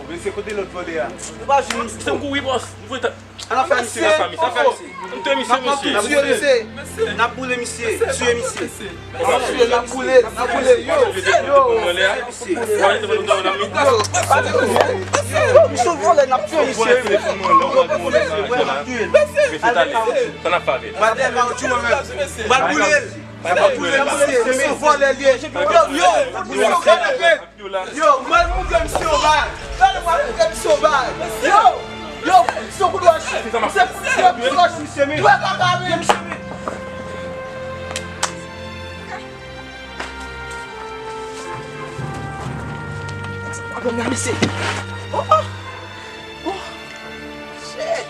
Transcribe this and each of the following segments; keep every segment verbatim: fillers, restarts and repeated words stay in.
Mesye, kote lòt vòlè a? Nou pa jwenn misye. Se m kouri, bòs. M voye tèt. An afè misye. An afè misye. M te misye, mesye. N ap touye misye. N ap boule misye. Tiye misye. N ap touye, n ap boule, n ap boule. Yo, yo. Yo, misye vòlè, n ap touye misye. Yo, misye vòlè, n ap touye l. Mesye, talè. Sa n ap fè avè l? N ap boule l. N ap boule l, misye. Misye vòlè, li ye. Yo, yo. Yo, mwen moutre misye yon bagay. Gade mwen moutre misye yon bagay. Yo, yo, misye kout wòch. Misye kout wòch misye men. Dwe kaka men. Sa pa bon nan misye. Oh, oh. Oh. Shit.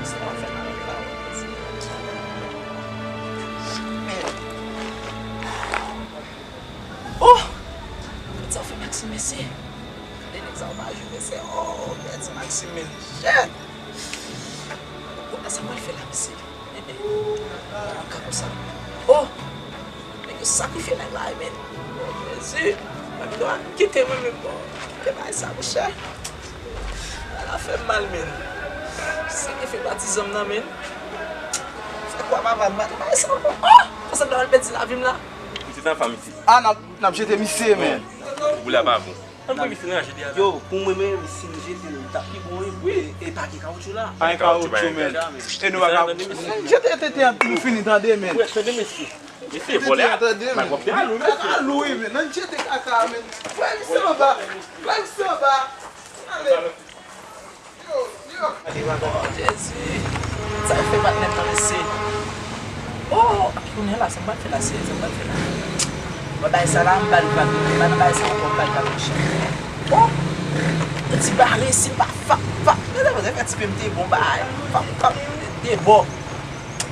Sa pa fè nan la. Mèd. Oh! Gade sa w fè Maxime, mesye. Gade nèg sa w pa jwe, mesye. Oh, gade Maxime, men. Shit! Gade sa w pral fè la, mesye. Enben, anka konsa. Oh! Nèg yo sakrifye nèg la, men. Oh, Jezi! Mwen dwa kite mwen menm, bon. Kite bagay sa, monchè. Ala fè m mal, men. Sakrifye patizan m nan, men. Fè kwa papa m, mwen bagay sa, bon. Oh! Konsa m ta pral pèdi lavi m la. Pitit anfan, pitit. Ah, n ap, n ap jete misye, men. Boul la pa bon. Ann pran misye nan jete a la. Yo, pou mwen menm, si n jete l, li t ap pi bon, wi. Wi. E, e pa gen kawotchou la. Pa gen kawotchou, men. E nou pa ka jete tete an, nou fini tande, men. Wi, tande, mesye. Mesye, vòlè a. Tande, men. Mal pwòpte a lou, mesye. Kaka lou, wi, men. Ann jete kaka, men. Pran misye anba. Pran misye anba. Ale. Oh, Jezi. Sa yo fè patnè m nan, mesye. Oh, kounye a la, sa m pral fè la, serye, sa m pral fè la. Mwen bay sa la, m ba l vag, m ba l bay sa ankò, m ba l vag, monchè. Oh, yon ti bare, si m pa fap, fap. Gade, mwen fè ti pe m te bon bay. Fap, fap, de bò.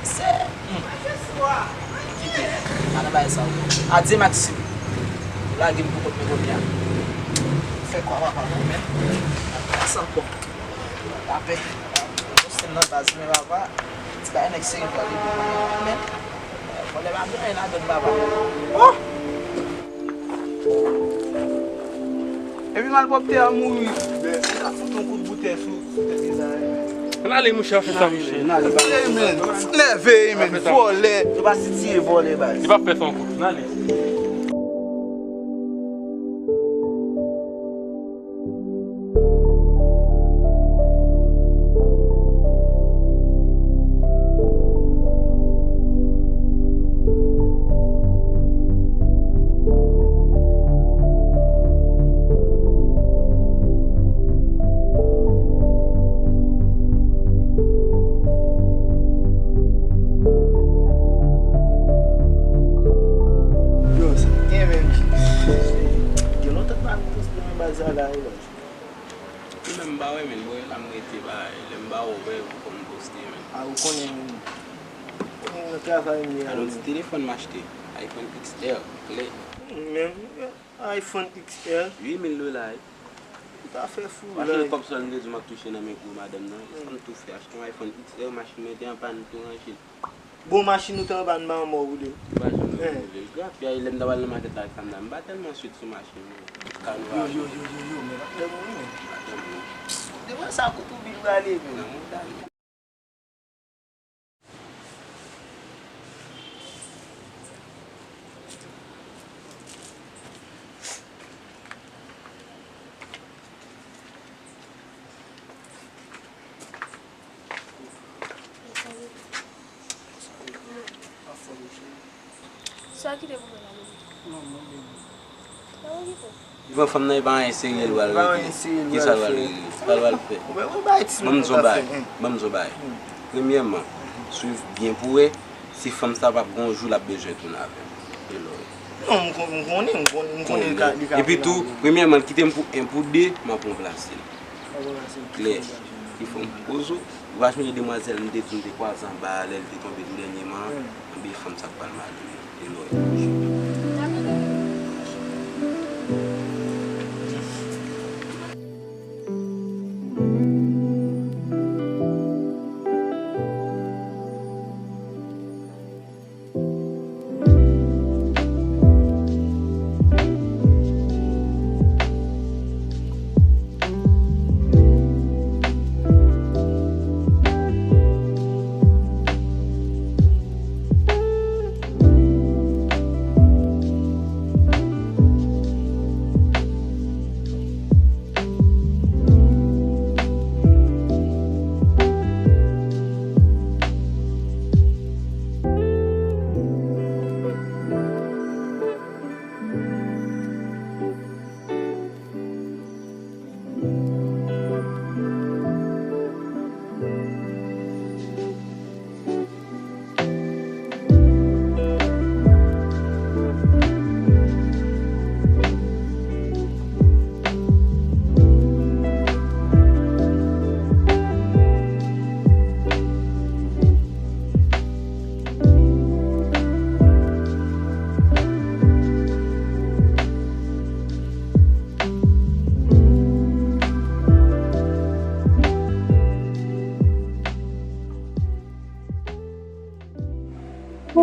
Se, hmm. Kite. Pa nan bagay sa yo. Adye, Maxime. Ou lage m pou kont mwen kounye a. Fè kwa papa mwen, men. Sa bon. Lapè. Se nan baz, men papa. Ti bagay nèg serye pou ale pou mwen, men. Vòlè pa gen anyen ladann, papa. Oh! Epi malpwòpte a mouri. Li ta fout yon kout boutèy sou, sou tèt Izayi. Ann ale, monchè, fè sa, monchè. Ann ale, men. Nève, men. Vòlè. Yo pa sitiye vòlè, baz. Li p ap fè sa ankò. Ann ale. Yo, sa gen menm. Gen lontan m pa poste nan baz la, la, yo. Mwen menm m pa wè, men, bò, e la m rete, ba, lè m pa wè, ou konn poste, men. A, ou konnen, men. Ou konnen nan travay m ye a, men. Alò, ti telefòn m achte, iPhone X R, klè. Menm, iPhone X R. Uit mil dola, wi. Ou ta fè fou, la. Machin kòb sa m te di w m ap touche nan men gwo madanm nan. Sa m tou fè, achte yon iPhone X R, machin mwen te an pàn, m tou ranje l. Bon, machin ou te anba, anba yon mò ou de. Ou pa janm wè m leve l. Grav, lè m t ap al nan makèt la ak sa m nan, m pa tèlman swit sou machin, non. Yo, yo, yo, yo, yo, men patnè m wi, men. Patnè m wi. Devan sa, kote w vin prale, men. Nan mouda, men. Sa ki te pou mwen la, non, non, non. Sa w kite? Devan fanm nan, e pa anyen serye l pral regle. Kisa l pral regle? Sa l pral fè? Ban m di w yon bagay. Ban m di w yon bagay. Premyèman, swiv byen pou w wè si fanm sa p ap gen yon jou l ap bezwen tounen avè m. E lò. Non, m kon-, m konnen, m konnen, m konnen li ka, li ka. Epi tou, premyèman, l kite m pou en pou de, m ap ranplase l. Klè. Li fè m poze w. Ou pa sonje demwazèl m te di m te kwaze anba a lè l te tonbe tou dènyèman an? Anben fanm sa k pral mare m nan. E lò.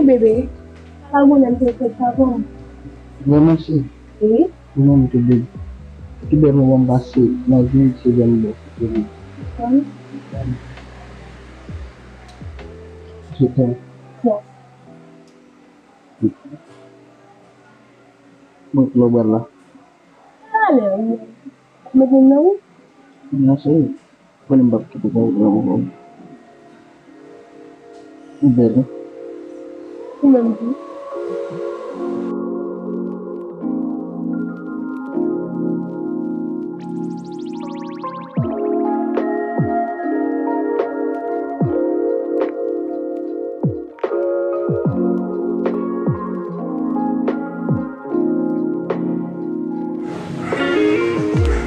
Bebe, pa goumen m te fèt pa bon. Vrèman, cheri? Wi. Ou menm tou, bebe. Pi bèl moman m pase nan vi m, se lè m bò kote li. Konn? Je t'aime. Mwen, lè w pral la. Talè, wi. Mete m nan, wi. Non, cheri. Konnen m p ap kite w nan moman. Ou bèl, wi. Ou menm tou.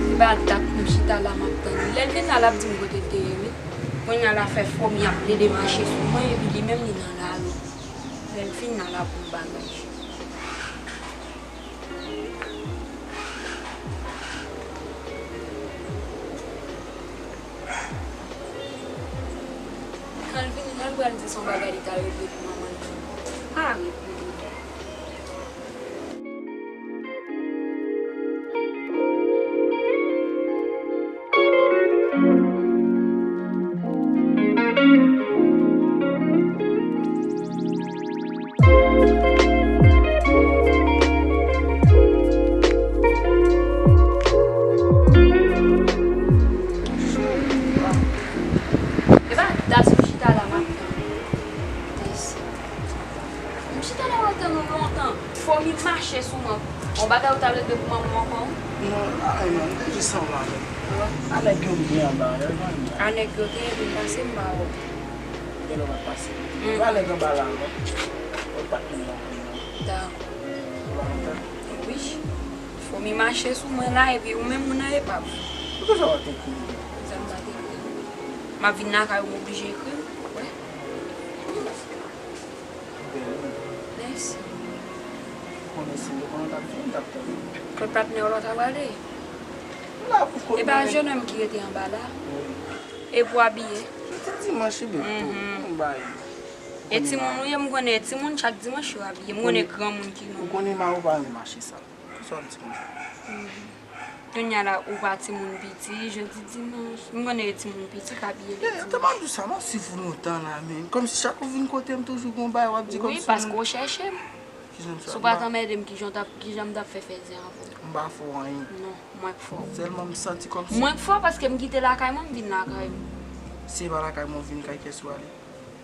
Se pa dat m chita la m ap tann li. Lè l vin la, l ap di m kote l te ye, wi. Kounye a l ap fè fòm, l ap plede mache sou mwen, epi li menm li nan lari. Lè l fin la, l ap yon bagay. Kan l vini, lè l pral di se yon bagay li t al regle pou manman l. Pa regle. E pa dat m chita la m ap tann. Tèt. M chita la m ap tann ou lontan. Fomi mache sou mwen. Yon bagay ou t ap regle pou manman w ankò, wi? Non, pa anyen, non, m te jis anba avè l. A nèg yo m te anba avè l, pa anyen. A nèg yo te vin pase m pa wè w. Gen lè w pa t pase. Mm. Pa nèg anba la, non. Ou pa t menm nan, non. Dakò. Ou pa kontan? Wi. Fomi mache sou mwen la, epi ou menm ou nan epav. Poukisa w pa t ekri m? Sa m pa t ekri w? M ap vin lakay ou, m oblije ekri w. Wè. Bèl, wi. Mèsi. Ou konnen si m te konnen w t ap vini, m t ap tann ou. Kot patnè w la w ta prale? M la pou kot mwen. E pa jennonm ki rete anba la? Wi. E pou abiye? Jodi dimanch, wi, bèl tou. Mhm. Yon bagay. E timoun ou ye, m konnen e timoun, chak dimanch yo abiye. M konnen granmoun ki nou. Ou konnen mari w pa renmen mache sal. Sa w ap di konsa? Mhm. Kounye a la, ou pa timoun piti, jodi dimanch. M konnen e timoun piti k abiye le dimanch. Te m ap di w sa, m ap swiv ou lontan la, men. Kòmsi chak ou vin kote m, toujou gon bagay w ap di kòmsi. Wi, paske w chèche m. Kijan m sa? Si w pa t anmède m, kijan w t ap, kijan m t ap fè fè zen avè w? M pa fè w anyen. Non, mwen k fè w. Sèlman m santi kòmsi. Mwen k fè w paske m kite lakay mwen, m vin lakay ou. Si se pa lakay mwen, w vin kay kiyès ou ale?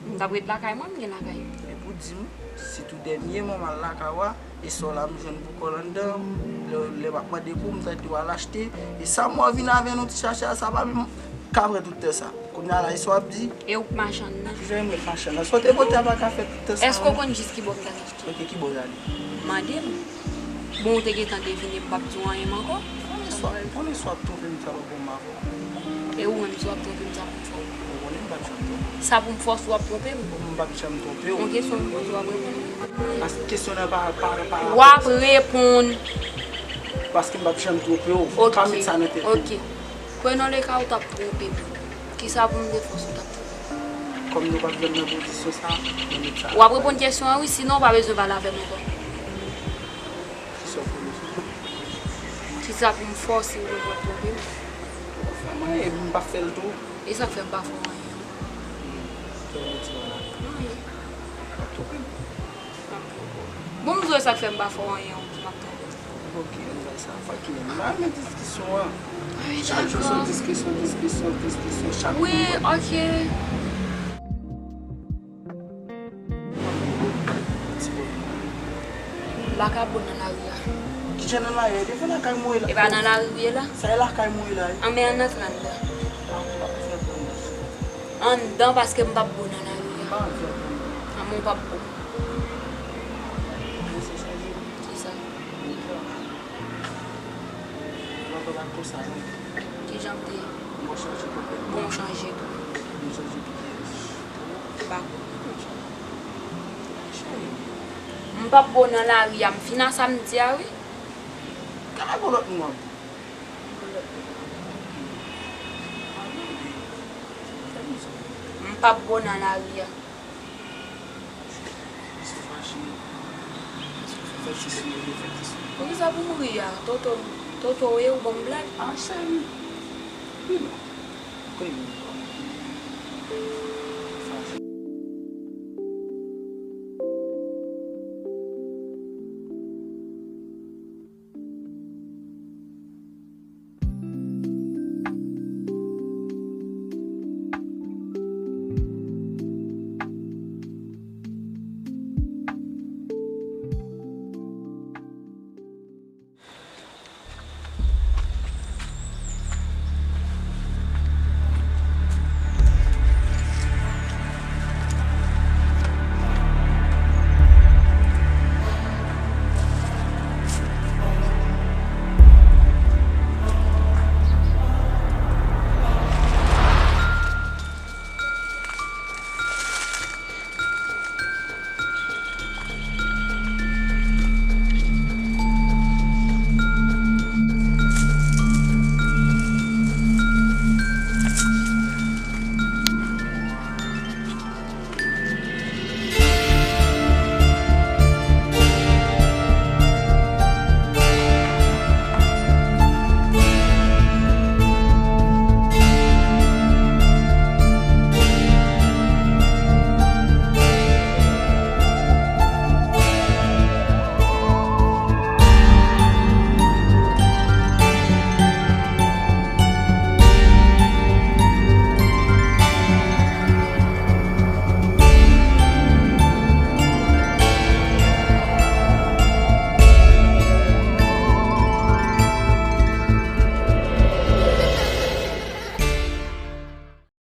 M t ap ret lakay mwen, m gen lakay. Epi w di m, si tou dènyèman m al lakay ou a, e sa w la m jwenn pou kò l anndan, lè, lè m ap mande pou w, m ta di w al achte, e sa m wè w vin avè yon ti chache a, sa pa menm ka pran tout tan sa. Kounye a la, e sa w ap di? E ou k machann nan? Kijan e mwen k machann nan? Sa w te pote a pa ka fè tout tan sa. Èske w konn jis ki bò m t al achte? Ok, ki bò w t ale? Mande m. Bon, ou te gentan devine m p ap di w anyen m ankò. Konnen si w ap, konnen si w ap twonpe m, sa pa bon m avè w. E ou menm, si w ap twonpe m, sa pou m fè w? Ou konnen m p ap janm twonpe w. Sa pou m fè w si w ap twonpe m? M p ap janm twonpe w. Yon kesyon m poze w, w ap reponn mwen? Paske kesyon nan pa, pa, pa rapò. W ap reponn. Paske m p ap janm twonpe w. Ok. Pa met sa nan tèt ou. Ok. Prenons le cas ou t ap twonpe m. Kisa pou m te fè w si w t ap twonpe m? Kòm nou p ap janm nan pozisyon sa, nou met sa. W ap reponn kesyon an wi, sinon w pa bezwen pale avè m ankò. Kisa w fè m? Kisa pou m fè w si w wè m ap twonpe m? Ou pa fè m anyen, epi m pa fè l tou. E sa k fè m pa fè w anyen an? Kè w redi la. Anyen. W ap twonpe m? M ap twonpe w. Bon, m di w e sa k fè m pa fè w anyen an, m ap twonpe w. Ok, ann bay sa, fòk ki menm. M pa renmen diskisyon an. Wi, dakò. Chak jou se diskisyon, diskisyon, diskisyon, chak jou. Wi, ok. Lakay Bon nan lari a. Kijan nan lari a? Devan lakay mwen la. E pa nan lari w ye la? Sa e lakay mwen la. An, men ann antre anndan. Anndan, paske m p ap bon nan lari a. An, men w p ap bon. Kisa? Kijan m te ye? Bon, w chanje tou. M pa konn. M p ap bon nan lari a, m fin a sa m di a wi. Gade gon lòt moun ap. M p ap bon nan lari a. Fè ti souri, fè ti souri. Poukisa pou m ri a? Toto, Toto ou ye, ou ban m blag? Ah, sèvi. Wi non. Konnen moun